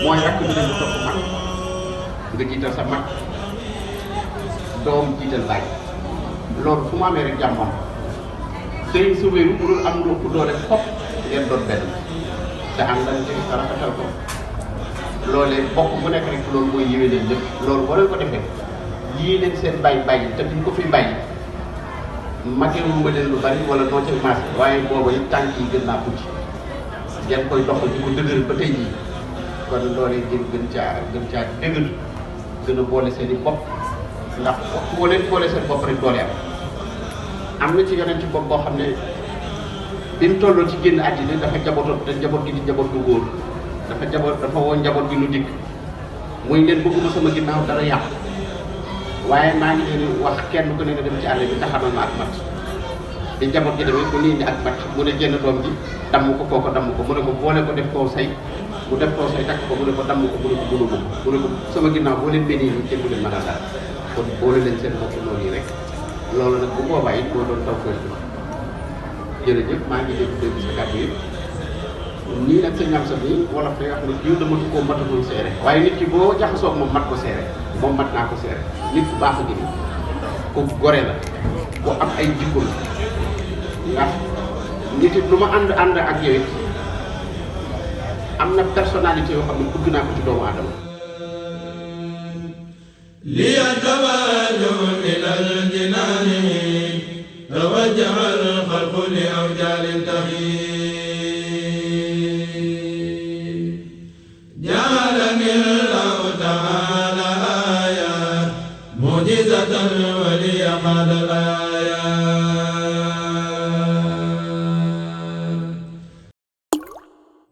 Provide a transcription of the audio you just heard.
mooy rakk bi dañu topp mag nga jiital sa mag doom jiital baay loolu fu mu amee rek jàmmam Serigne Zoubayrou bu dul am lu ëpp doole fop ngeen doon benn te àndante te rafetal ko loolee bokk bu nekk rek loolu mooy yéwee leen lépp loolu boo leen ko defee lii leen seen bàyyi te duñ ko fi bàyyi magewu ma leen lu bari wala noo ca maas waaye booba yi tànk yi gën naa tuuti ngeen koy doxal di ko dëgëral ba tey jii kon loolee ngeen gën caa dëgër gën a boole seen i bopp ndax boo leen boole seen bopp rek doole am na ci yeneen ci bopp boo xam ne bi mu tolloo ci génn àddina dafa jabootoon te njaboot gi di njaboot bu góor dafa woo njaboot gi lu dikk muy leen bëgguma sama ginnaaw dara yàqu waaye maa ngi leen wax kenn ku ne nga dem ci àll bi taxamal ma ak mat di njaboot gi demee ku nii ni ak mat mu ne génn doom ji damm ko kooko damm ko mu ne ko boole ko def koo say mu def koo say takk ko mu ne ko damm ko mu ne ko bunu ko mu ne ko sama ginnaaw boo leen bénii nii kenn du leen mën a dara kon boole leen seen bopp noonu yi rek loolu nag bu boobaa it moo doon taw koy jërëjëf maa ngi dégg sa kàddu yi nii nag sëñ Amsatou nii wala fay wax ne jiw dama koo matatul seere waaye nit ki boo jaxasoo moom mat ko seere moom mat naa ko seere nit ku baax a gini ku gore la ku am ay jikko la ndax nit it lu ma ànd ak yow it am na personnalité yoo xam ne bëgg naa ko ci doomu aadama